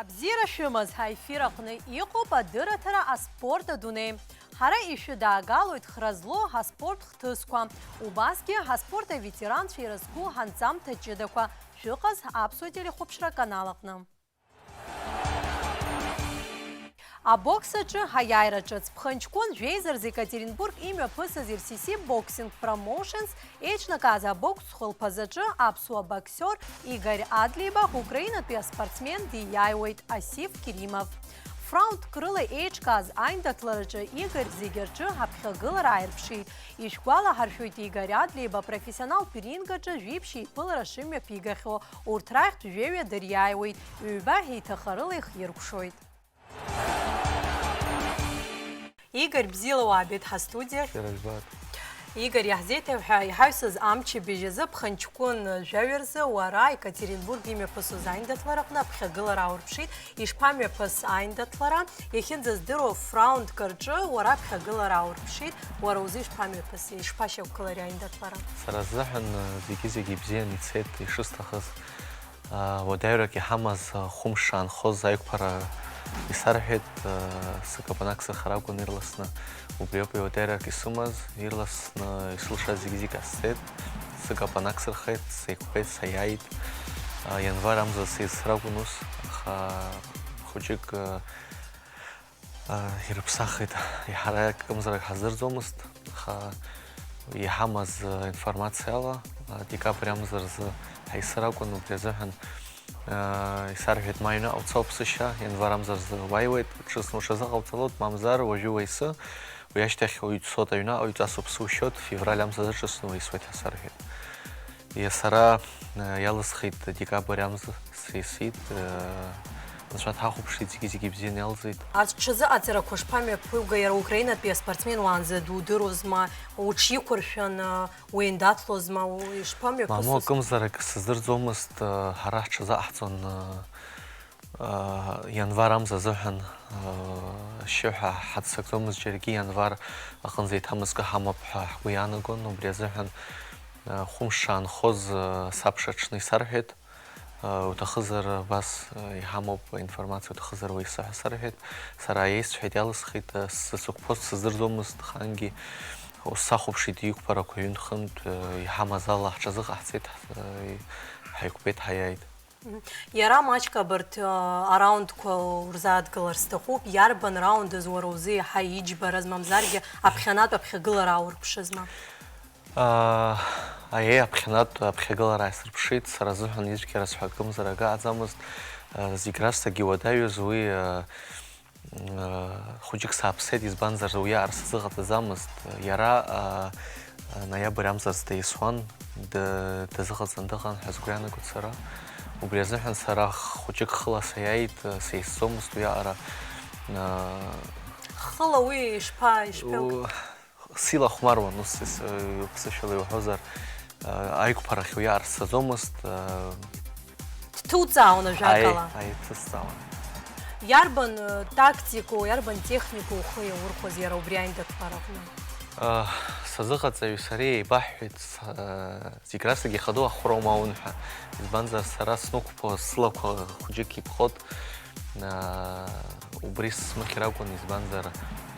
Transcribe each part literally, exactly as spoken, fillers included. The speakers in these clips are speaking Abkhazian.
Абзиара шәымаз, ҳаефир аҟны иҟоуп адырраҭара аспорт адунеи. Ҳара ишәыдаагалоит хра злоу ҳаспорт хҭысқәа, убасгьы ҳаспорт аветеранцәа ирызку ҳанҵамҭа ҷыдақәа. Шәыҟаз аԥсуа телехәаԥшра аканал аҟны. Абокс аҿы аиааира ҿыц. Ԥхынҷкәын жәеиза рзы Екатеринбург имҩаԥысыз Р С С Boxing Promotions еиҿнакааз абокс хәылԥазаҿы аԥсуа боксиор Игорь Адлеиба украинатәи аспортсмен дииааиуеит Асиф Керимов. Фраундк рыла еиҿкааз аиндаҭлараҿы Игорь зегьы рҿы аԥхьагылара ааирԥшит. Ишәгәалаҳаршәоит, Игорь Адлеиба профессионалтә ринг аҿы жәиԥшь еиԥылара шымҩаԥигахьоу. Урҭ рахьтә жәаҩа дыриааиуеит, ҩба еиҭахарыла ихиркәшоит. Игорь, бзиала уаабеит ҳастудиахь. Шәара жәбаҟа. Игорь, иаҳзеиҭаҳәа, иҳаҩсыз амчыбжь азы ԥхынҷкәын жәаҩа рзы уара Екатеринбург имҩаԥысуаз аиндаҭлара аҟны аԥхьагылара аурԥшит. Ишԥамҩаԥыс аиндаҭлара? Иахьынӡаздыруа фраундк рҿы уара аԥхьагылара аурԥшит. Уара узы ишԥамҩаԥыси, ишԥашьақәгылари аиндаҭлара? Сара сзыҳәан, э, зегьы-зегьы ибзиан ицеит, ишысҭахыз. Э, уадаҩрак иҳамаз, э, хәымш шаанхоз аиқәԥара исарҳәеит, э, сыкапанак сырхар акәын ирласны. Убриоуп иуадаҩрак исымаз, ирласны исылшаз зегьы-зегь ҟасҵеит. Сыкапанак сырхеит, сеиқәԥеит, саиааит. Э, ианвар амза сеизсыр акәын ус, аха хәыҷык, э, ирыԥсахит, ҳара акымзарак ҳаздырӡомызт, аха иҳамаз информациала, декабрь амза рзы ҳаисыр акәын, убри азыҳәан, исарҳәеит, ма аҩныҟа уца уԥсышьа, ианвар амза рзы уаиуеит, ҿыцны уҽазыҟауҵалоит, мамзар уажәы уаисы, уи ашьҭахь уҩцот аҩныҟа, уаҩҵас уԥсы ушьот, февраль амзазы ҿыцны уаисуеит ҳәа сарҳәеит. Иа-, сара, э, иалысхит декабрь амза, сеисит, э, Анцәа дҳахәаԥшит, зегьы-зегьы ибзианы иалҵит. Аҽазыҟаҵарақәа шԥамҩаԥугеи, иара Украинатәи аспортсмен уаанӡа дудыруазма, уҽиқәыршәан, э, уеиндаҭлозма, у-, ишԥамҩаԥысыз? Мамоу, акымзарак сыздырӡомызт, э, ҳара ҳҽазаҟаҳҵон, э, э, ианвар амза азыҳәан, э, ашьшьыҳәа ҳаццакӡомызт, џьаргьы ианвар аҟынӡа еиҭамызкы ҳамоуп ҳәа ҳгәы иаанагон, убри азыҳәан, э, хәымш шаанхоз, э, сабша аҽны исарҳәеит. Уҭахызар, абас, иҳамоуп аинформациа, уҭахызар уаисы ҳәа сарҳәеит. Сара иасҳәеит, иалысхит, сзацәықәԥоз сыздырӡомызт, ахаангьы сахәаԥшит иқәԥарақәа ҩынтә-хынтә, иҳамаз ала ҳҽазыҟаҳҵеит, ҳаиқәԥеит, ҳаиааит. Мгм. Иара маҷк абарҭ, а, араундқәа урзааҭгылар сҭахуп. Иарбан раундыз уара узы иаҳа иџьбараз, мамзаргьы аԥхьанатә аԥхьагылара аурԥшызма? Аа, аиеи, аԥхьанатә аԥхьагылара аасырԥшит, сара сзыҳәан ицәгьарас ҳәа акымзар акы аҟаӡамызт. Зегь раҵәцагьы иуадаҩыз уи, хәыҷык сааԥсеит, избанзар, уиаҟара сазыҟаҵаӡамызт. Иара, ноиабр амзазы даиасуан, д-, дазыҟаҵан дыҟан ҳәа сгәы иаанагоит сара. Убри азыҳәан сара хәыҷык хыла саиааит, сеисӡомызт уиаҟара. Хыла уи ишԥа-, ишԥеилк-, у-, Силахәмаруан, ус ис-, ԥсышәала иуҳәозар, аиқәԥарахь уиаҟара сцаӡомызт. Дҭуҵаауан ажәакала. Аи, аи, дҭысҵаауан. Иарбан, э, тактикоу, иарбан техникоу ухы иаурхәаз иара убри аиндаҭлара аҟны? Э, сазыҟаҵаҩи сареи еибаҳҳәеит, с-, э, зегь раҵәцагьы ихадоу ахәра умаун ҳәа. Избанзар, сара снықәԥо сылақәа хәыҷык иԥхот. Аа, убри смыхьыр акәын, избанзар,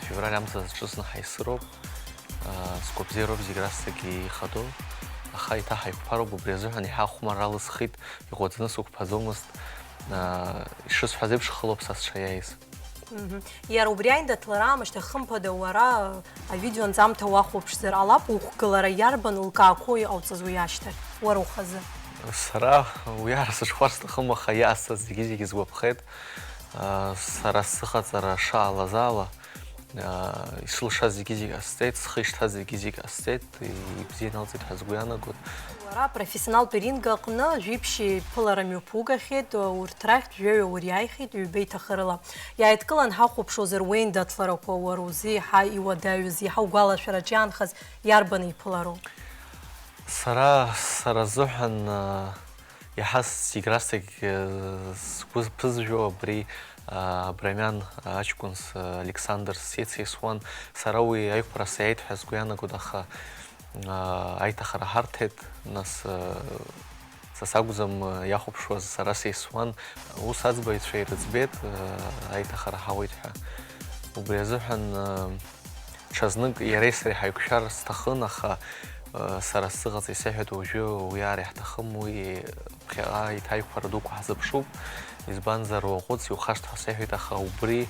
февраль амза зҿыцны ҳаисыроуп. Аа, сгәабзиароуп зегь раҵәцагьы ихадоу, аха еиҭа ҳаиқәԥароуп, убри азыҳәан еиҳа ахәмарра алысхит, иӷәӷәаӡаны сықәԥаӡомызт. Аа, ишысҳәаз еиԥш, хылоуп са сшаиааиз. Мгм. Иара убри аиндаҭлара аамышьҭахь, хымԥада, уара Авидео анҵамҭа уахәаԥшзар ҟалап, уқәгылара иарбан лкаақәоу иҟауҵаз уи ашьҭахь, уара ухазы? Сара уиаҟара сыҽхәар сҭахым, аха иҟасҵаз зегьы-зегьы сгәаԥхеит. Сара сзыҟаҵара шаалаз ала, исылшаз зегьы-зегь ҟасҵеит, схы ишҭаз зегьы-зегь ҟасҵеит, ибзианы алҵит ҳәа сгәы иаанагоит. Уара апрофессионалтә ринг аҟны жәиԥшь еиԥылара мҩаԥугахьеит, урҭ рахьтә жәаҩа уриааихьеит ҩба еиҭахарыла. Иааидкылан ҳахәаԥшуазар, уеиндаҭларақәа уара узы еиҳа иуадаҩыз, еиҳа угәалашәараҿы иаанхаз иарбан еиԥылару? Сара, сара сзыҳәан, э, Иаҳа зегь расагь, э, сгәы ԥызжәо абри, а, Абрамиан аҷкәын с-, Александр сеицеисуан. Сара уи аиқәԥара саиааит ҳәа сгәы иаанагоит, аха, а, аиҭахара ҳарҭеит, нас, а, са сакәӡам, а, иахәаԥшуаз, сара сеисуан. Ус аӡбаҩцәа ирыӡбеит, а, аиҭахара ҳауеит ҳәа. Убри азыҳәан, а, ҽазнык иареи сареи ҳаиқәшәар сҭахын, аха, э, сара сзыҟаҵа исеиҳәеит, уажәы уи ара иаҳҭахым, уи ԥхьаҟа еиҭа аиқәԥара дуқәа ҳазыԥшуп, избанзар, уаҟәыҵ, иухашҭ ҳәа сеиҳәеит, аха убри,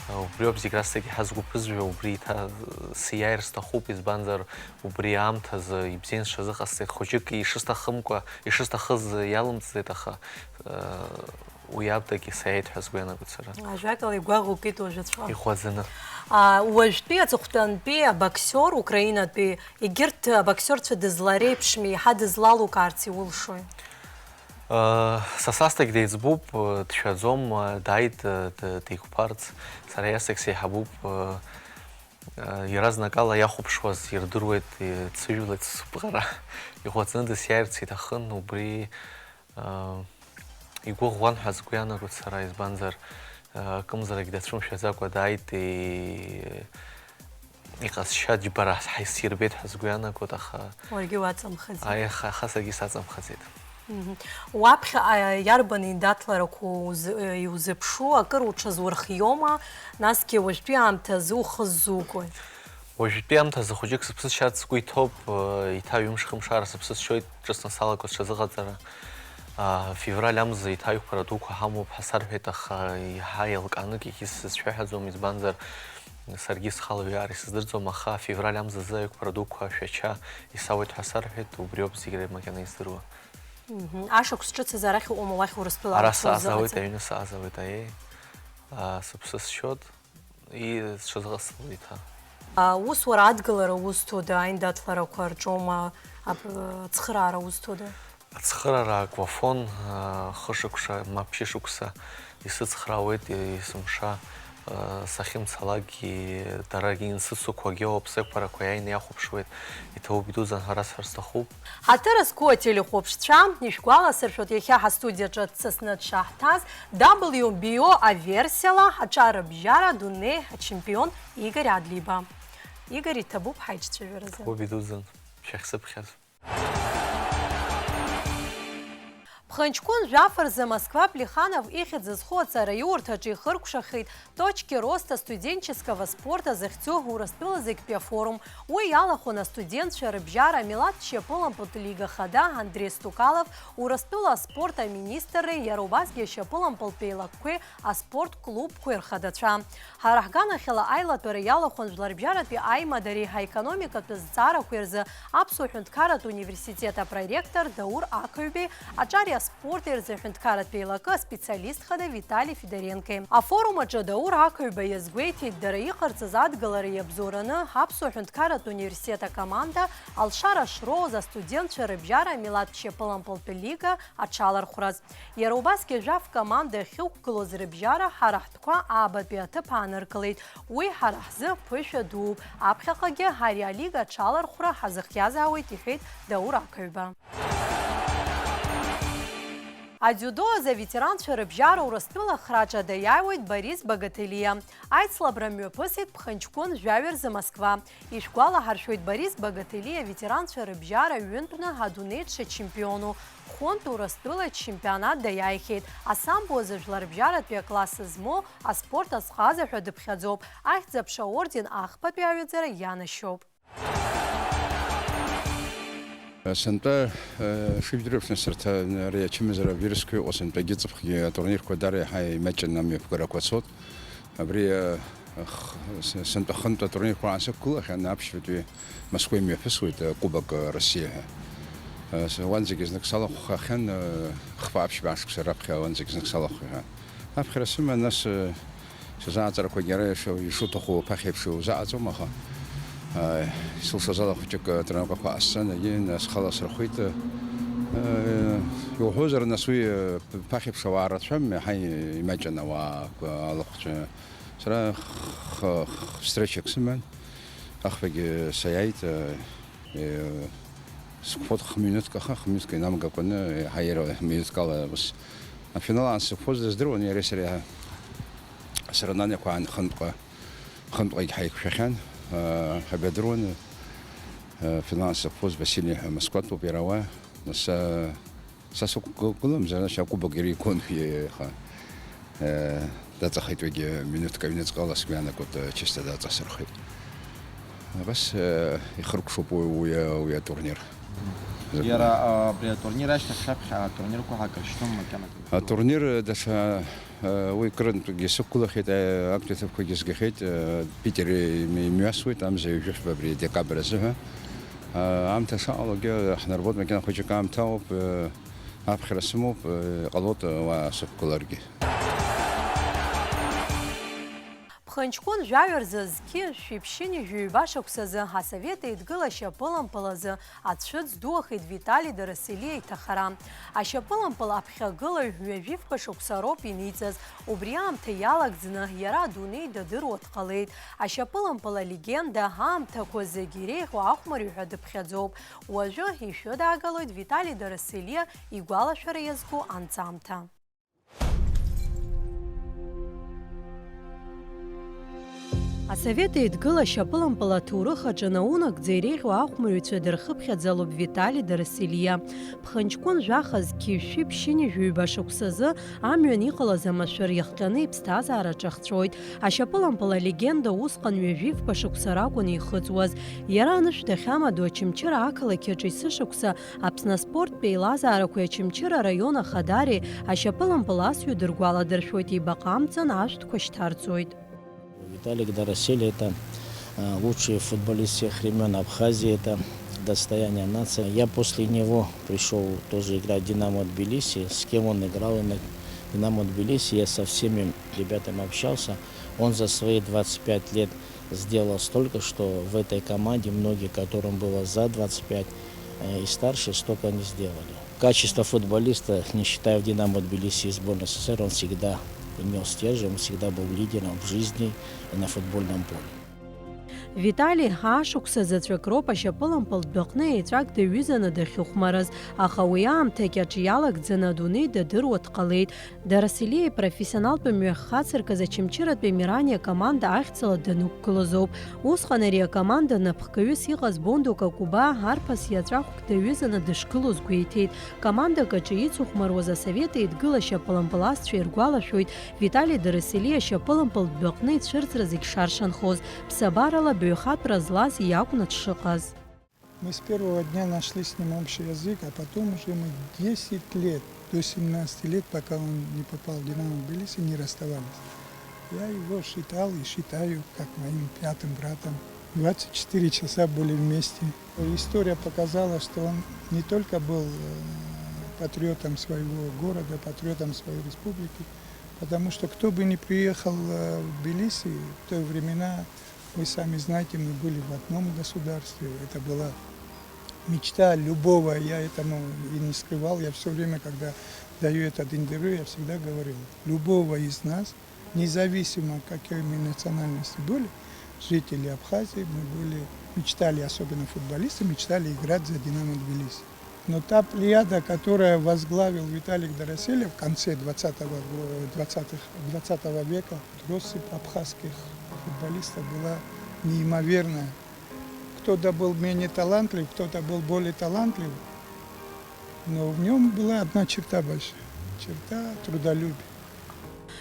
э, убриоуп зегь расагьы ҳазгәыԥызжәо, убри еиҭа, э, сиааир сҭахуп, избанзар, убри аамҭазы ибзианы сҽазыҟасҵеит, хәыҷык ишысҭахымкәа, ишысҭахыз иалымҵӡеит, аха, э, уи абнагьы саиааит ҳәа сгәы иаанагоит сара. Ажәакала, игәаӷ укит уажәы ацәа. Ихәаӡаны. А, уажәтәи аҵыхәтәантәи абоксиор, Украинатәи, егьырҭ абоксиорцәа дызлареиԥшми, еиҳа дызлалукаарц иулшои? Э, са сасҭагь деиҵбуп, э, дшәаӡом, э, дааит, э, д-, деиқәԥарц. Сара иасҭагь сеиҳабуп, э, э, иаразнакала иахәаԥшуаз ирдыруеит, э, дсыжәлеит сыԥҟара. Ихәаӡаны дысиааирц иҭахын, убри, э, игәыӷуан ҳәа сгәы иаанагоит сара, избанзар, э, акымзарак дацәымшәаӡакәа дааит, и-, иҟазшьа џьбара ҳаиссирбеит ҳәа сгәы иаанагоит, аха Уаргьы уаҵамхаӡеит. Аиаха, аха саргьы саҵамхаӡеит. Мгм. Уаԥхьаҟа иарбан еиндаҭларақәа уз-, э, иузыԥшу, акыр уҽазурхиома, насгьы уажәтәи аамҭазы ухы ззугои? Уажәтәи аамҭазы хәыҷык сыԥсы сшьарц сгәы иҭоуп, э, еиҭа ҩымш-хымш ара сыԥсы сшьоит, ҿыцны салагоит сҽазыҟаҵара. А, февраль амза еиҭа аиқәԥара дуқәа ҳамоуп ҳәа сарҳәеит, аха еиҳа еилкааны акгьы сзыцәшәаҳәаӡом, избанзар, саргьы схала уи ара исыздырӡом, аха февраль амзазы аиқәԥара дуқәа Шәача исауеит ҳәа сарҳәеит, убриоуп зегь реиҳа макьана издыруа. Мгм. Ашықәс ҿыц азы арахь уҟоума, уахь Урыстәыла Ара алаԥш саазаауеит, узыҟаҵа? Аҩны саазаауеит, аиеи. А, сыԥсы сшьоит, и, сҽазыҟасҵалоит еиҭа. А, ус уара адгылара узҭода, аиндаҭларақәа рҿоума, ап-, ацхыраара узҭода? Ацхыраара аквафон, а, хышықәса, мап, шьышықәса исыцхраауеит, есымша, а, сахьымцалакгьы, дарагьы инсыцуқәагьы ауп, сеиқәԥарақәа иааины иахәаԥшуеит, иҭабуп идуӡӡан ҳәа расҳәар сҭахуп. Ҳаҭыр зқәу ателехәаԥшцәа, ишәгәаласыршәоит, иахьа ҳастудиаҿы дсасны дшаҳҭаз, W B O аверсиала аҿарыбжьара адунеи ачемпион Игорь Адлиба. Игорь, иҭабуп ҳаиҿцәажәаразы. Ҭабуп идуӡӡан, шәахьсыԥхьаз. Ԥхынҷкәын жәаф рзы Москва Плеханов ихьӡ зху аҵараиурҭаҿы ихыркәшахеит Точки роста студенческого спорта захьӡу Урыстәыла зегьтәи афорум. Уи иалахәын астудентцәа рыбжьара амилаҭ шьапылампылтә лига хада Андрей Стукалов, Урыстәыла аспорт аминистрреи иара убасгьы ашьапылампылтә еилакқәеи аспорт клубқәеи рхадацәа. Ҳара ҳганахьала аилатәара иалахәын жәларбжьаратәи аимадареи ҳаекономикатә зҵаарақәеи рзы Аԥсуа ҳәынҭқарратә университет апроректор Даур Ақаҩбеи, аҿари аспорти рзы аҳәынҭқарратә еилакы аспециалист хада Витали Федоренкои. Афорум аҿы Даур Ақаҩба иазгәеиҭеит, дара иҟарҵаз адгылара иабзоураны Аԥсуа ҳәынҭқарратә университет акоманда алшара шроуаз астудентцәа рыбжьара амилаҭтә шьапылампылтә лига аҽалархәраз. Иара убасгьы жәаф команда ахьықәгылоз рыбжьара ҳара ҳтәқәа аабатәи аҭыԥ ааныркылеит. Уи ҳара ҳзы ԥышәа дууп. Аԥхьаҟагьы ари алига аҽалархәра ҳазыхиазаауеит, иҳәеит Даур Ақаҩба. Адиудо азы аветеранцәа рыбжьара Урыстәыла ахраҿы даиааиуеит Борис Багателиа. Аицлабра мҩаԥысит ԥхынҷкәын жәаҩа рзы Москва. Ишәгәалаҳаршәоит, Борис Багателиа аветеранцәа рыбжьара ҩынтәны адунеи дшачемпиону, хәынтә Урыстәыла ачемпионат даиааихьеит. Асамбо азы жәларбжьаратәи акласс змоу аспорт азҟаза ҳәа дыԥхьаӡоуп. Ахьӡ-аԥша аорден ахԥатәи аҩаӡара ианашьоуп. Сынтәа, э, шыжәдыруеиԥш, нас, арҭ, э, ари ачымазара авирусқәа иҟоу сынтәагьы ҵыԥхгьы атурнирқәа дара иаҳа имаҷын амҩаԥгарақәа цоит. Абри, э, х-, с-, сынтәа хынтә атурнирқәа аан сықәгылахьан, аԥшьбатәи Москва имҩаԥысуеит, э, Кубок, э, Россиа ҳәа. Э, с-, уанӡагьы знык салахәхахьан, э, хԥа-аԥшьба ашықәса раԥхьа уанӡагьы знык салахәхахьан. Аԥхьара сыман, нас, э, сызааҵарақәагьы ара ишо-, ишуҭаху ԥахьеиԥш иузаҟаҵом, аха, э, сылшоз ала хәыҷык, э, тренировкақәа ҟасҵан, егьи, нас, схала сырхәит, э, э, иуҳәозар, нас, уи, э, ԥ-, ԥахьеиԥш ауаа рацәам, иаҳа имаҷын ауаа, э, алахәцәа. Сара х-, х-, встречак сыман, ахԥагьы саиааит, э, э, Сықәԥоит хминуҭк, аха хминуҭк инамгакәаны, еиҳа иара минуҭк ала ус. Афинал аан сықәԥоз дыздыруан, иареи сареи ҳа. Асырананеқәа аан хынтәҟа, хынтәҟагь ҳаиқәшәахьан. Ҳабадыруан, афинал аан сықәԥоз Васили ҳәа Москватәуп иара уа. Нас, са сықәгыламзар, нас акубок иара игон, иаха. Э, даҵахеит уигьы, минуҭк аҩныҵҟала сгәы иаанагоит, э, чысҭа даҵасырхеит. Абас, э, ихыркәшоуп уи, уи, уи атурнир. Иара, а, абри атурнир ашьҭахь шәаԥхьа атурнирқәа ҳакрышьҭуам макьанагьы? Атурнир, э, даҽа, э, уи кырынтәгьы сықәгылахьеит, э, актәи аҭыԥқәагьы згахьеит, э, Питер им-, имҩасуеит, амза ҩажәи фба абри декабрь азыҳәа. Э, аамҭа шаҟалогьы ҳнарбоит, макьана хәыҷык аамҭа ауп, э, аԥхьара сымоуп, э, иҟалоит, э, уа сықәгыларгьы. Ԥхынҷкәын жәаҩа рзы зқьи жәшәи ԥшьынҩажәи ҩба шықәсазы Асовет Еидгыла ашьапылампыл азы ацәыӡ дуахеит Витали Дарасилиа иҭахара. Ашьапылампыл аԥхьагылаҩ ҩажәи фба шықәса роуп иниҵаз, убри аамҭа иалагӡаны иара адунеи дадыруа дҟалеит. Ашьапылампыл алегенда аамҭақәа зегь иреиӷьу ахәмарҩы ҳәа дыԥхьаӡоуп. Уажәы ишәыдаагалоит Витали Дарасилиа игәалашәара иазку анҵамҭа. Асовет Еидгыла ашьапылампыл аҭоурых аҿы наунагӡа иреиӷьу ахәмарҩцәа дырхыԥхьаӡалоуп Витали Дарасилиа. Ԥхынҷкәын жәаха зқьи жәшәи ԥшьынҩажәи ҩба шықәсазы амҩан иҟалаз амашәыр иахҟьаны иԥсҭазаара ҿахҵәоит. Ашьапылампыл алегенда усҟан ҩажәи фба шықәса ракәын ихыҵуаз. Иара анышә дахьамадоу Очамчыра ақалақь аҿы есышықәса Аԥсны аспорттә еилазаарақәеи Очамчыра араион ахадареи ашьапылампыл асҩы дыргәаладыршәоит, еибаҟамҵан ашәҭқәа шьҭарҵоит. Виталик Дарасели — это, э, лучший футболист всех времён Абхазии, это достояние нации. Я после него пришёл тоже играть в «Динамо Тбилиси». С кем он играл на «Динамо Тбилиси», я со всеми ребятами общался. Он за свои двадцать пять лет сделал столько, что в этой команде многие, которым было за двадцать пять, э, и старше, столько не сделали. Качество футболиста, не считая в «Динамо Тбилиси» и сборной СССР, он всегда нёс стержень, он всегда был лидером в жизни и на футбольном поле. Витали ашықәса заҵәык роуп ашьапылампыл дәаҟны еҵәак даҩызаны дахьыхәмарыз, аха уи аамҭа кьаҿ иалагӡаны адунеи дадыруа дҟалеит. Дарасилиа ипрофессионалтә мҩа ахьхацыркыз Очамчыратәи Мирани акоманда ахьӡала данықәгылоз ауп. Усҟан ари акоманда напхгаҩыс иҟаз Бонду Какуба арԥыс иаҵәахә даҩызаны дышгылоз гәеиҭеит. Командак аҿы ицыхәмаруаз Асовет Еидгыла ашьапылампыласцәа иргәалашәоит Витали Дарасилиа ашьапылампыл дәаҟны ицәырҵра зегь шаршанхоз, ԥсабарала баҩхатәра злаз иакәны дшыҟаз. Мы с первого дня нашли с ним общий язык, а потом уже мы десять лет, до семнадцати лет, пока он не попал в «Динамо Тбилиси», не расставались. Я его считал и считаю как моим пятым братом. Двадцать четыре часа были вместе. История показала, что он не только был, э, патриотом своего города, патриотом своей республики, потому что кто бы ни приехал, э, в Тбилиси, в те времена, вы сами знаете, мы были в одном государстве. Это была мечта любого, я этому и не скрывал. Я всё время, когда даю этот интервью, я всегда говорил, любого из нас, независимо, какой мы национальности были, жители Абхазии, мы были, мечтали, особенно футболисты, мечтали играть за «Динамо Тбилиси». Но та плеяда, которая возглавил Виталик Дарасели в конце двадцатого го-, двадцатых, двадцатого века, россыпь абхазских футболистов была неимоверная. Кто-то был менее талантлив, кто-то был более талантлив, но в нём была одна черта большая, черта трудолюбия.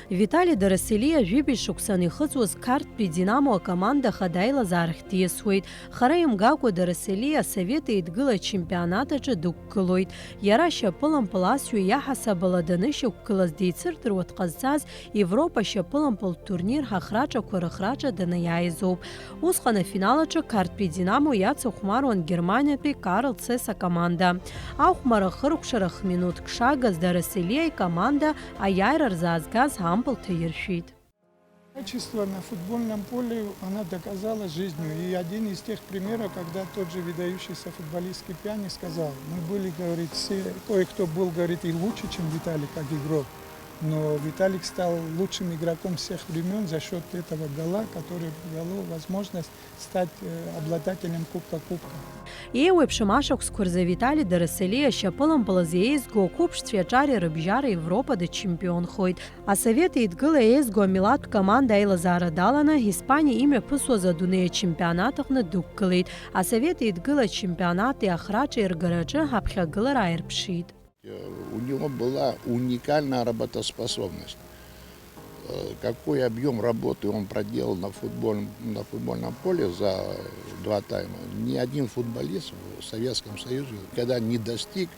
Витали Дарасилиа жәибжь шықәсан ихыҵуаз Қарҭтәи Динамо акоманда ахада аилазаарахь диасуеит. Хара имгакәа Дарасилиа Асовет Еидгыла ачемпионат аҿы дықәгылоит. Иара ашьапылампыл асҩы иаҳасабала данышьақәгылаз деицырдыруа дҟазҵаз Европа ашьапылампылтә турнир ахраҿақәа рыхраҿа данаиааиз ауп. Усҟан афинал аҿы Қарҭтәи Динамо иацыхәмаруан Германиатәи Карл Цес акоманда. Ахәмарра хыркәшара хминуҭк шагыз Дарасилиа икоманда аиааира рзаазгаз ампыл ҭаиршәит. Качество на футбольном поле, она доказала жизнью. И один из тех примеров, когда тот же выдающийся футболист Кипьяни сказал, мы были, говорит, все, кое-кто был, говорит, и лучше, чем Виталий, как игрок. Но Виталик стал лучшим игроком всех времён за счёт этого гола, который дало возможность стать, э, обладателем Кубка Кубков. Еиуеиԥшым ашықәсқәа рзы Витали Дарасалиа шьапылампыл азы еизго ақәыԥшцәеи аҿари рыбжьара Европа дычемпионхоит. Асовет Еидгыла еизго амилаҭтә команда аилазаара даланы, Испаниа имҩаԥысуаз адунеи ачемпионат аҟны дықәгылеит. Асовет Еидгыла ачемпионати ахраҿи ргараҿы аԥхьагылара ааирԥшит. У него была уникальная работоспособность. Э, Какой объем работы он проделал на футбольном, на футбольном поле за два тайма, ни один футболист в Советском Союзе никогда не достиг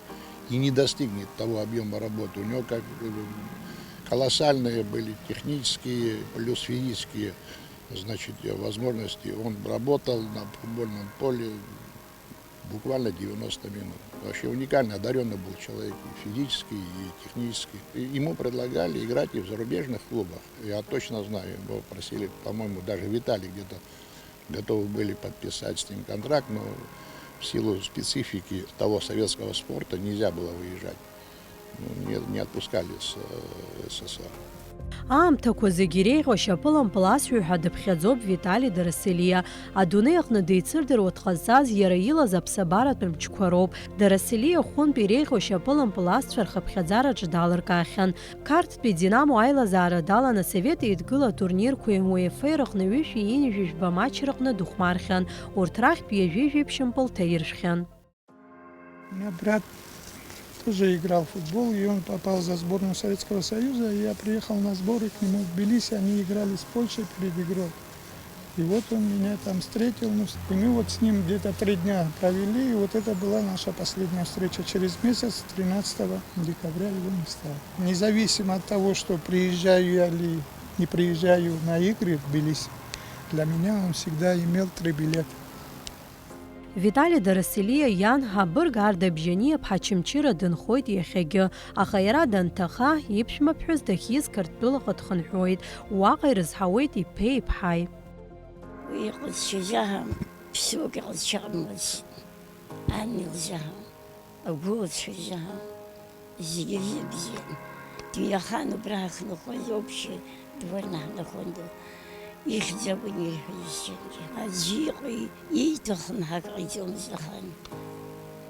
и не достигнет того объема работы. У него как, э, колоссальные были технические плюс физические, значит, возможности. Он работал на футбольном поле буквально девяносто минут. Вообще уникально одаренный был человек и физически, и технически. И ему предлагали играть и в зарубежных клубах. Я точно знаю, его просили, по-моему, даже Виталий где-то готовы были подписать с ним контракт, но в силу специфики того советского спорта нельзя было выезжать. Ну, не, не отпускали с э, С С С Р. Аамҭақәа зегьы иреиӷьу ашьапылампыл асҩы ҳәа дыԥхьаӡоуп Витали Дарасылиа. Адунеи аҟны деицырдыруа дҟазҵаз иара илаз аԥсабаратә мчқәа роуп. Дарасылиа хәынтә иреиӷьу ашьапылампыл асцәа рхыԥхьаӡараҿы далыркаахьан. Қарҭтәи Динамо аилазаара далан Асовет Еидгыла атурнирқәеи УЕФА-и рыҟны ҩышәи ҩынҩажәи жәба матч рыҟны дыхәмархьан. Урҭ рахьтә ҩажәи жәибжь мпыл ҭаиршәхьан. У меня брат тоже играл в футбол, и он попал за сборную Советского Союза, и я приехал на сборы к нему в Тбилиси, они играли с Польшей перед игрой. И вот он меня там встретил, ну, и мы вот с ним где-то три дня провели, и вот это была наша последняя встреча. Через месяц, тринадцатого декабря, его не стало. Независимо от того, что приезжаю я или не приезжаю на игры в Тбилиси, для меня он всегда имел три билета. Витали Дарасылиа иан Ҳабырг Арда Бжьаниа-ԥҳа Чымчыра дынхоит иахьагьы, аха иара данҭаха, иԥшәмаԥҳәыс дахьиз Қырҭтәылаҟа дхынҳәуеит, уаҟа ирызҳауеит иԥеи иԥҳаи. Уи иҟазшьа изаҳа ԥсуак иҟазшьа ҟамлацт, ан илзаҳа, агәылацәа рзаҳа. Зегьы рзы бзиан. Дҩахан убра ҳахнахоз, общий двор наҳнахондо, ихьӡ акәын ирҳәоз зегьы. Аӡәы иҟоу ииҭахын ҳак ҟаиҵомызт ахаан.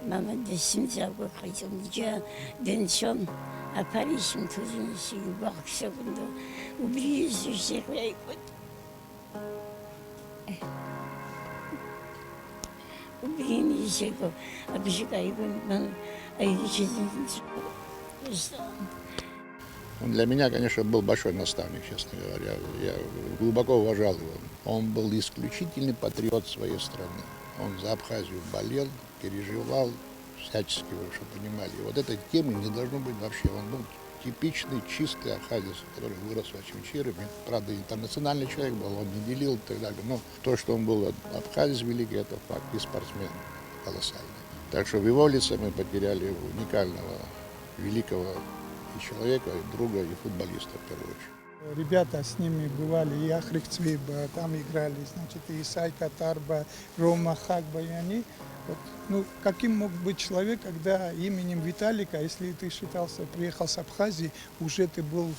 Мама дысымӡакәа ак ҟаиҵомызт. Џьа дынцәон, аԥара исымҭоз, нас игәаҟ сакәындо, убри изы зегь ҟаиҵон. Убри инеизеигәоуп, абжьык ааигәан, аҩыџьагьы. Он для меня, конечно, был большой наставник, честно говоря. Я глубоко уважал его. Он был исключительный патриот своей страны. Он за Абхазию болел, переживал, всячески, вы что понимали. И вот этой темы не должно быть вообще. Он был типичный, чистый абхазец, который вырос в Очамчире. Правда, интернациональный человек был, он не делил и так далее. Но то, что он был абхазец великий, это факт, и спортсмен колоссальный. Так что в его лице мы потеряли уникального, великого и человека, и друга, и футболиста в первую очередь. Ребята с ними бывали, и Ахрик Цвейба там играли, значит, и Исай Катарба, Рома Хагба, и они. Вот, ну, каким мог быть человек, когда именем Виталика, если ты считался, приехал с Абхазии, уже ты был,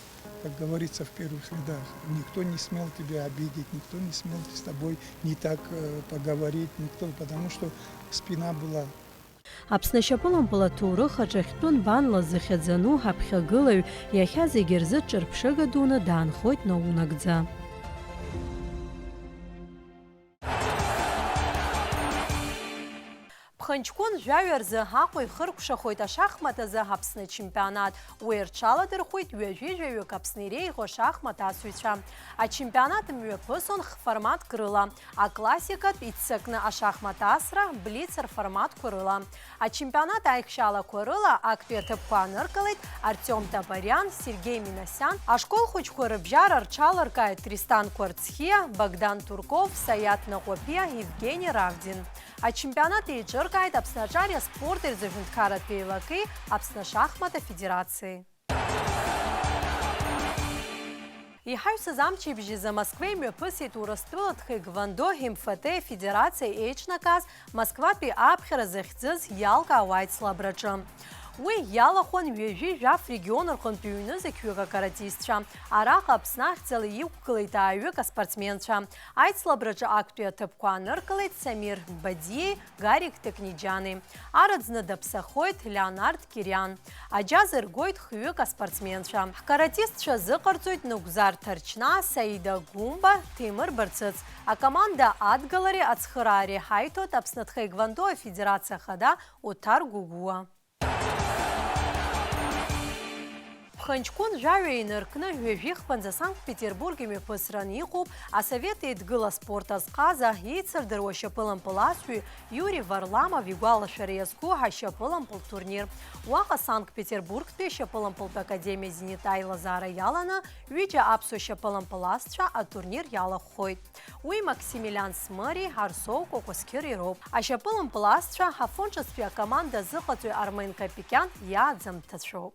как говорится, в первых рядах. Никто не смел тебя обидеть, никто не смел с тобой не так э, поговорить, никто, потому что спина была. Аԥсны ашьапылампыл аҭоурых аҿы ахьтәы нбанла зыхьӡану ҳаԥхьагылаҩ, иахьа зегьы рзы ҿырԥшыга дуны даанхоит наунагӡа. Ԥхынҷкәын жәаҩа рзы Аҟәа ихыркәшахоит ашахмат азы Аԥсны ачемпионат. Уи рҽаладырхәит ҩажәи жәаҩык Аԥсны иреиӷьу ашахмат асыҩцәа. Ачемпионат мҩаԥысон х-форматк рыла, аклассикатә иццакны ашахмат асра, блиц рформатқәа рыла. Ачемпионат аихшьалақәа рыла актәи аҭыԥқәа ааныркылеит Артиом Табариан, Сергеи Минасиан, ашкол хәыҷқәа рыбжьара рҽаларкааит Тристан Кәарцхиа, Богдан Турков, Саиаҭ Наҟәаԥиа, Евгени Равдин. Ачемпионат еиҿыркааит Аԥсны аҿари аспорти рзы аҳәынҭқарратә еилакеи Аԥсны ашахмат афедерациеи. Иҳаҩсыз амчыбжьазы Москва имҩаԥысит Урыстәыла тхэквондо МФТ-и афедерациа еиҿнакааз Москватәи аԥхьара захьӡыз иалкаауа аицлабраҿы. Уи иалахәын ҩажәи жәаф регион рҟынтә ҩнызқьҩык акаратистцәа. Араҟа Аԥсны ахьӡала иқәгылеит ааҩык аспортсменцәа. Аицлабраҿы актәи аҭыԥқәа аныркылеит Самир Бадиеи Гарик Текниџьани. Арыӡны даԥсахоит Леонард Кириан. Аџьа зыргоит хҩык аспортсменцәа. Ҳкаратистцәа зыҟарҵоит Нугзар Ҭарчнаа, Саида Гәымба, Ҭемыр Барцыц. Акоманда адгалареи ацхыраареи ҳаиҭоит Аԥсны Тхэквондо афедерациа ахада Оҭар Гәыгәуа. Ԥхынҷкәын жәаҩа инаркны, ҩажәи хԥанӡа Санкт-Петербург имҩаԥысран иҟоуп Асовет Еидгыла аспорт азҟаза, еицырдыруа шьапылампыласҩы Иури Варламов игәалашәара иазку ашьапылампыл турнир. Уаҟа Санкт-Петербургтәи ашьапылампылтә академиа Зенит аилазаара иаланы, ҩыџьа аԥсуа шьапылампыласцәа атурнир иалахәхоит. Уи Максимилиан Смыри Арсоу Кәакәасқьыри роуп. Ашьапылампыласцәа Афон ҿыцтәи акоманда азыҟаҵаҩ Армен Капикиан иааӡамҭацәоуп.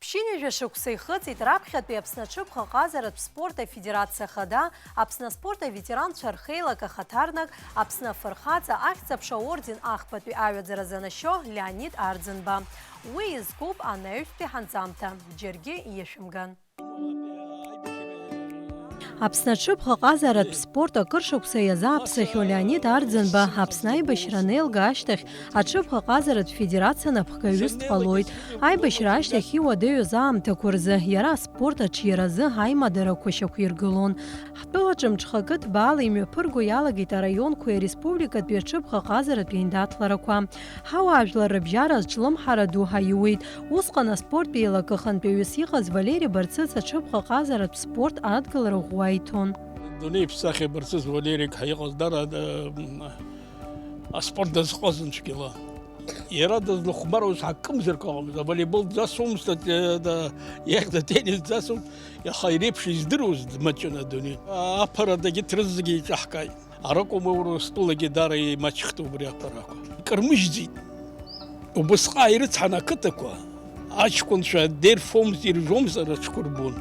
Ԥшьынҩажәа шықәса ихыҵит раԥхьатәи Аԥсны аҽыбӷаҟазаратә спорт афедерациа ахада, Аԥсны аспорт аветеранцәа рхеилак ахаҭарнак, Аԥсны афырхаҵа ахьӡ-аԥша орден ахԥатәи аҩаӡара занашьо Леонид Арӡынба. Уи изкуп анаҩстәи ҳанҵамҭа, џьаргьы иашәымган. Аԥсны аҽыбӷаҟазаратә спорт акыр шықәса иазааԥсахьоу Леонид Арӡынба Аԥсны аибашьра анеилга ашьҭахь аҽыбӷаҟазаратә федерациа напхгаҩыс дҟалоит. Аибашьра ашьҭахь иуадаҩыз аамҭақәа рзы иара аспорт аҿиаразы аимадарақәа шьақәиргылон. Ҳтәылаҿы мҽхакы ҭбаала имҩаԥырго иалагеит араионқәеи ареспубликатәи аҽыбӷаҟазаратә еиндаҭларақәа. Ҳауаажәлар рыбжьара зҿлымҳара ду ҳаиуеит. Усҟан аспорттә еилакы хантәаҩыс иҟаз Валери Барцыц аҽыбӷаҟазаратә спорт адгылара ӷәӷәа иҭон. Дунеи иԥсахьа Барцыц Валери ҳәа иҟаз дара, э, аспорт дазҟазан цәгьала. Иара дызлыхәмаруаз акымзарак ыҟамызт, аволейбол дзасуамызт, э, да, иахьӡ атеннис дзасуамызт, аха иреиԥш издыруаз дмаҷын адунеи. Аԥара дагьы ҭрысзгьы иҿаҳкааит. Аракәым, Урыстәылагьы даара имаҷхт убри аԥарақәа. Икармыжьӡеит. Убысҟак ирыцҳан ақыҭақәа, аҷкәынцәа дерфомызт, иржомызт рыҽқәа рбон.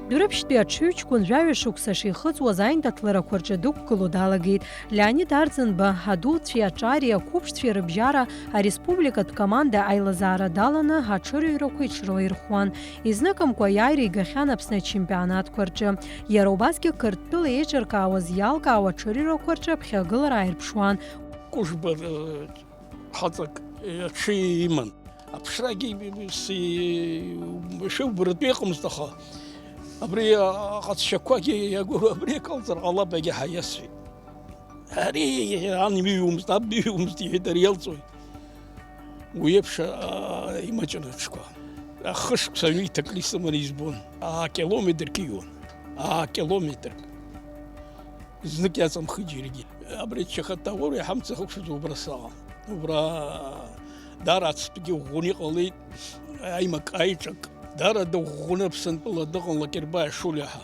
Дәрыԥшьтәи аҽыҩҷкәын жәаҩа шықәса шихыҵуаз аиндаҭларақәа рҿы дықәгыло далагеит. Леонид Арӡынба адуцәеи аҿари ақәыԥшцәеи рыбжьара ареспубликатә команда аилазаара даланы аҽырыҩрақәа иҽрылаирхәуан. Изныкымкәа аиааира игахьан Аԥсны ачемпионатқәа рҿы. Иара убасгьы Қырҭтәыла еиҿыркаауаз иалкаау аҽырыҩрақәа рҿы аԥхьагылара ааирԥшуан. Кәыжба, э, хаҵак, э, аҽы иман. Аԥшрагьы, э, си-, шәыбратәы иҟамызт, аха абри аҟазшьақәагьы иагәы-, абри акалҵыр ҟалап, егьа ҳаиасуеит. Ари ан имыҩуамызт, аб имыҩуамызт, иҳәеит, ари иалҵуеит. Уи еиԥш, аа, имаҷын аҽқәа. Ахышықәса ҩиҭакны исыманы избон. Аа, километрк ииуан. Аа, километрк. Знык иаҵамхеит џьаргьы. Абри Чахатаур иҳамца хықәшәаз убра саҟан. Убра даара ацҭәгьы ӷәӷәаны иҟалеит, аимак, аиҿак. Даара дыӷәӷәаны Аԥсынтәыла дыҟан Лакербаиа Шулиа ҳәа.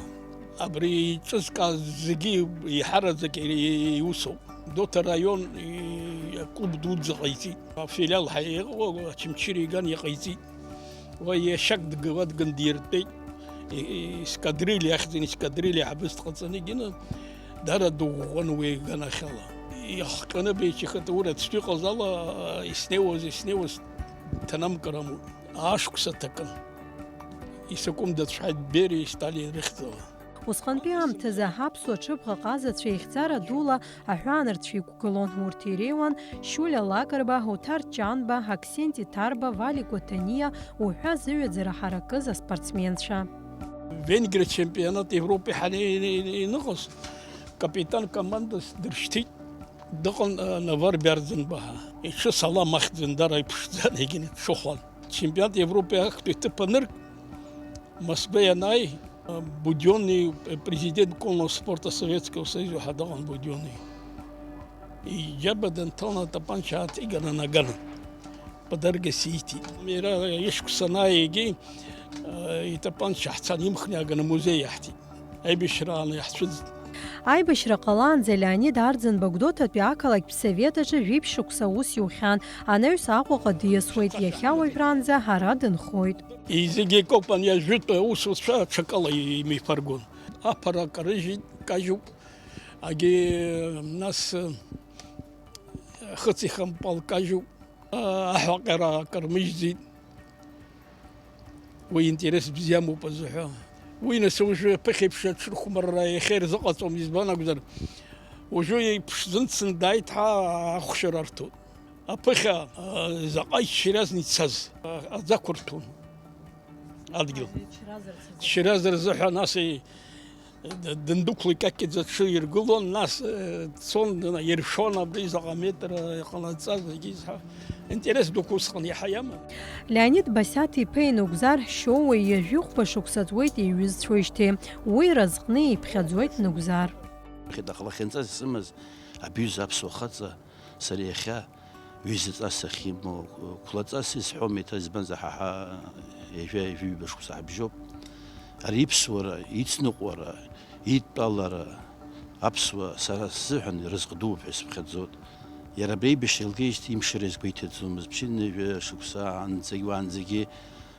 Абри иҿызкааз зегьы еиҳараӡак иара иусоуп. Гәдоуҭа араион, и-, аклуб дуӡӡа ҟаиҵеит. Афилиал ҳәа иҟоу Очамчыра иган иҟаиҵеит. Уа иашьак дгыла дган диртәеит. И-, и-, ескадрильа ахьӡын, ескадрильа аиҳабыс дҟаҵаны игьаны даара дыӷәӷәан уи иганахьала. Иахҟьаны Беичихатаур ацәтәы иҟаз ала, иснеиуаз, иснеиуаз ҭанамкыр амоуп. Ашықәса ҭакын. Исакәым дацәҳаит Бериеи Сталин рыхьӡала. Усҟантәи аамҭазы аԥсуа ҽыбӷа ҟазацәа ихьӡара дула аҳәаанырцә иқәгылон. Урҭ иреиуан Шьулиа Лакрба, Оҭар Ҷанба, Аксенти Ҭарба, Вали Кәаҭаниа уҳәа зыҩаӡара ҳаракыз аспортсменцәа. Венгриа чемпионат Европа иҳаны иныҟаз капитан командас дыршьҭит. Дыҟан, э, Навар Бярӡынба ҳәа. Иҽы салам ахьӡын, дара иԥшӡан, егьин дҽыхәан. Чемпионат Европа актәи ҭыԥ анырк, Москва ианааи, Будиони, президент конного спорта Советского Союза ҳәа дыҟан Будиони. Иџьаба дынҭалан атапанча ааҭиган анаган. Подаркас ииҭеит. Иара ишықәса анааигеи, итапанча ҳцан имхны иааганы амузеи иаҳҭеит. Аибашьрааны иаҳцәыӡт. Аибашьра ҟалаанӡа Леонид Арӡынба Гәдоуҭатәи ақалақьтә совет аҿы жәиԥшь шықәса аус иухьан, анаҩс Аҟәаҟа диасуеит, иахьа уажәраанӡа ара дынхоит. Зегьы акоуп, ани ажәытә аусуцәа аҽакала имеиԥыргон. Аԥара карыжьит, кажьуп, агьи, нас, хыци хампал кажьуп. Аҳәаҟьара акыр мыжьӡеит. Уи интерес бзиа амоуп азыҳәа. Уи нас уажәы ԥыхьеиԥш аҽырхәмарра иахьа ирзыҟаҵом, избан акәзар, уажәы иԥшӡынцын дааит ҳәа ахәшьара арҭоит. Аԥыхьа, а, заҟа иччаразны ицаз, а, аӡы ақәырҭәон адгьыл. Иччаразар азыҳәа, нас и-, д-, дындәықәлеит, какьӡа аҽы иргылон, нас, э, дцон, дна-, иршон абри заҟа метр, э, иҟанаҵаз, зегьы изҳәа. Интерес дуқәа усҟан иаҳа иаман. Леонид Басиаҭ-иԥа Нугзар Шьоуа ҩажәихәба шықәса ҵуеит иҩызцәоижьҭеи, уи разҟны иԥхьаӡоит Нугзар. Иахьа дахлахьынҵас исымаз абҩыза аԥсуа хаҵа сара иахьа ҩызаҵас сахьимоу, қәлаҵас исҳәом, еиҭа избанзар ҳа, ҳа ҩажәа, ҩажәи ҩба шықәса ҳабжьоуп. Ари иԥсуара, ицныҟәара, идтәалара, аԥсуа сара сзыҳәан разҟ дууп ҳәа сыԥхьаӡоит. Иара абри аибашьра илгеижьҭеи имшира изгәеиҭаӡомызт, ԥшьынҩажәа шықәса анҵагь уаанӡагьы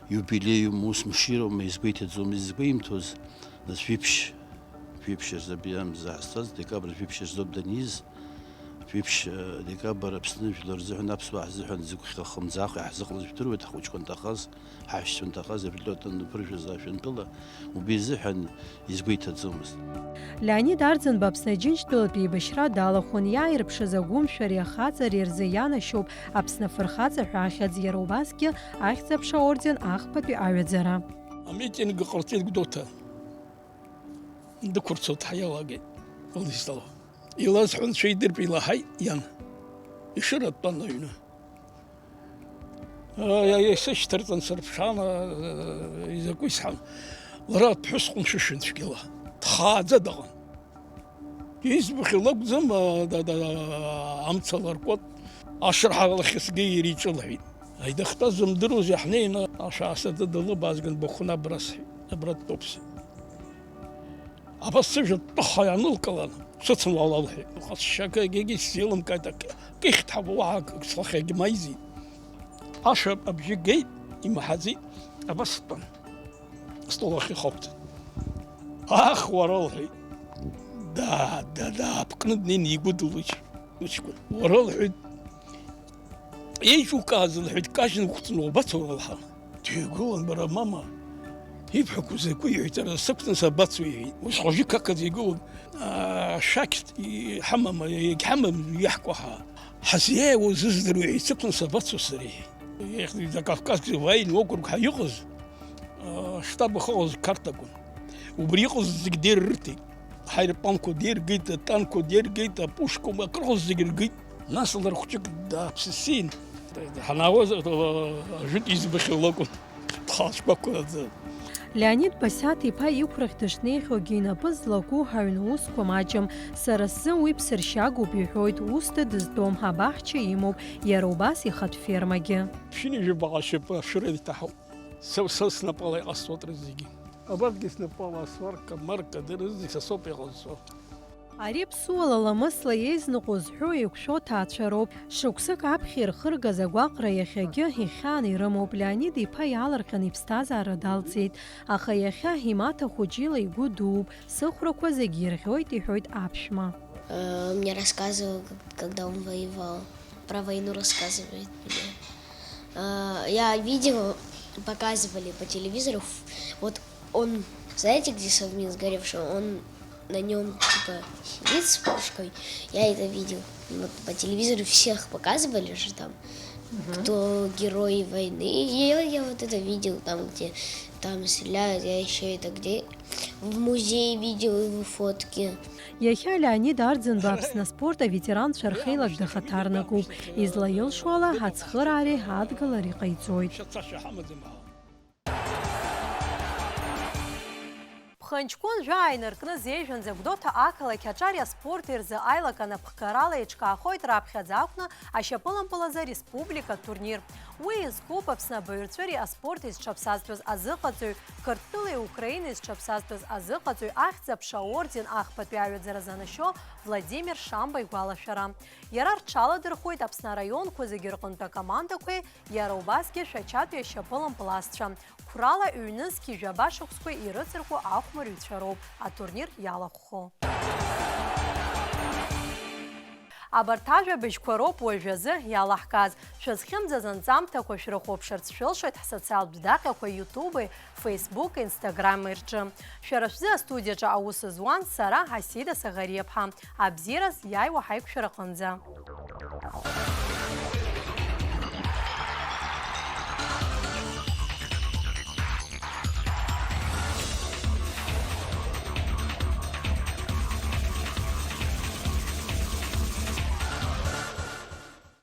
иубилеиума, ус мшироума, изгәеиҭаӡомызт, изгәеимҭоз, нас, жәиԥшь, жәиԥшь рзы абри амза ҳазҭаз, декабр жәиԥшь рзоуп даниз, жәиԥшь, э, декабр Аԥсны жәлар рзыҳәан, аԥсуаа ҳзыҳәан зыгәхьаа хымӡааху иаҳзыҟалаз жәдыруеит, ҳхәыҷқәа анҭахаз, ҳаҳәшьцәа анҭахаз, абри лота анԥыржәаз ашәантәыла убри изыҳәан изгәеиҭаӡомызт. Леонид Арӡынба Аԥсны Аџьынџьтәылатә еибашьра далахәын, иааирԥшыз агәымшәареи ахаҵареи рзы ианашьоуп Аԥсны афырхаҵа ҳәа ахьӡ, иара убасгьы Ахьӡ-аԥша орден ахԥатәи аҩаӡара. Амитинг ҟарҵеит Гәдоуҭа. Дықәырцо дҳаиалагеит Владислав. Илазҳәо анцәа идырп, илаҳаит иан. Ешыра дтәан аҩны. Исышьҭарҵан сырԥшаан, изакәи сҳәан. Лара ԥҳәыс ҟәымшәышәын цәгьала. Дхааӡа дыҟан. Избахьоу лакәӡам, а, да, да, амца ларкуан. Ашырҳәа лахьысгьы иара иҿылҳәеит. Аидахҭа зымдыруаз иаҳнеины, ашәаасаӡа далыбаазган, Бахәын абра сҳәеит, абра дтәоуп сҳәеит. Абас сыжәҩа ттәыха ианылкылан, сыцын уала лҳәеит. Лҟазшьа акгьы сзеилымкааит, акы, акы ихьҭҳәа уаҳа акы слахьагьы маизеит. Ашәа абжьы геит, имаҳаӡеит, абас стәан. Стол ахь ихықәҵан. Ах, уара, лҳәеит. Да, да, даапкны днеин игәыдылыч, уҷкәын. Уара, лҳәеит, еиҿукааз, лҳәеит, кажьны уқәҵны уабацо, уара, лҳәан. Дҩагылан, бара, мама, ибҳәақәо закәи, иҳәеит, ара сықәҵны сабацо, иҳәеит. Ус хәажәы қақаӡа игылан, аа, шәақьт иҳамама, егьҳамам, иаҳкәаҳа. Ҳазиааиуа зыздыруа, иҳәеит, сықәҵны сабацо сара, иҳәеит. Ех, Закавказский военный округ ҳәа иҟаз, аа, штаб ахьыҟаз Қарҭ акәын. Убри иҟаз зегь деир рырҭеит. Ҳаирпланқәа деиргеит, атанкқәа деиргеит, апушкақәа, акрыҟаз зегь ргеит. Нас лара хәҷык дааԥсысин, ҳанаауаз, ажәытә избахьоу лакәын, дхалҵкәақәаӡа. Леонид Басиаҭ-иԥа иқәрахь дышнеихьоугьы инапы злаку ҳаҩны усқәа маҷым. Сара сзы уи ԥсыршьагоуп, иҳәоит, усда дызтәом, абаҳча имоуп, иара убас ихатә фермагьы. Ԥшьынҩажәи баҟа шьапы ашәыра иҭаҳауп. Са, са снапала иҟасҵоит рызегьы. Абарҭгьы снапала асварка, марка, дара рызегь са соуп иҟазҵо. Ари ԥсуала ламысла еизныҟәо зҳәо еиқәшәо ҭаацәароуп. Шықәсык аԥхьа ирхыргаз агәаҟра иахьагьы ихьааны ирымоуп. Леонид иԥа иаалырҟьаны иԥсҭазаара далҵит. Аха иахьа имаҭа хәыҷ ила игәы дууп. Сыхәрақәа зегь ирӷьоит, иҳәоит аԥшәма. Э, мне рассказывал, как-, когда он воевал. Про войну рассказывает мне. А, я видел, показывали по телевизору. Ф-, вот он, знаете, где совмин сгоревший? Он на нём, типа, сидит с пушкой. Я это видел. Вот по телевизору всех показывали же там, кто герои войны. И я, я вот это видел, там, где там стреляют. Я ещё это где? В музее видел его фотки. Иахьа Леонид Арӡынба Аԥсны аспорт аветеранцәа рхеилак дахаҭарнакуп. Излаилшо ала, ацхыраареи адгылареи ҟаиҵоит. Ԥхынҷкәын жәаа инаркны зежәанӡа Гәдоуҭа ақалақь аҿар аспорт рзы аилак анапхгарала еиҿкаахоит раԥхьаӡа акәны ашьапылампыл азы республикатә турнир. Уи иазкуп Аԥсны абаҩрҵәыреи аспорти зҽаԥсазтәыз азыҟаҵаҩ, Қырҭтәылеи Украинеи зҽаԥсазтәыз азыҟаҵаҩ, Ахьӡ-аԥша аорден ахԥатәи аҩаӡара занашьо Владимир Шамба игәалашәара. Иара рҽаладырхәуеит Аԥсны араионқәа зегьы рҟынтә акомандақәеи, иара убасгьы Шәачатәи ашьапылампыл асцәа. Қәрала ҩнызқь жәаба шықәсқәа ирыцырхәо ахәмарҩцәа роуп атурнир иалахәхо. Абарҭ ажәабжьқәа роуп уажәазы иалаҳкааз. Шәазхьымӡаз анҵамҭақәа шәрыхәаԥшырц шәылшоит ҳсоциалтә даҟьақәа YouTube-и, Facebook-и, Instagram-и рҿы. Шәара шәзы астудиаҿы аус зуан сара, Асида Саӷариаԥҳа. Абзиараз иааиуа ҳаиқәшәараҟынӡа.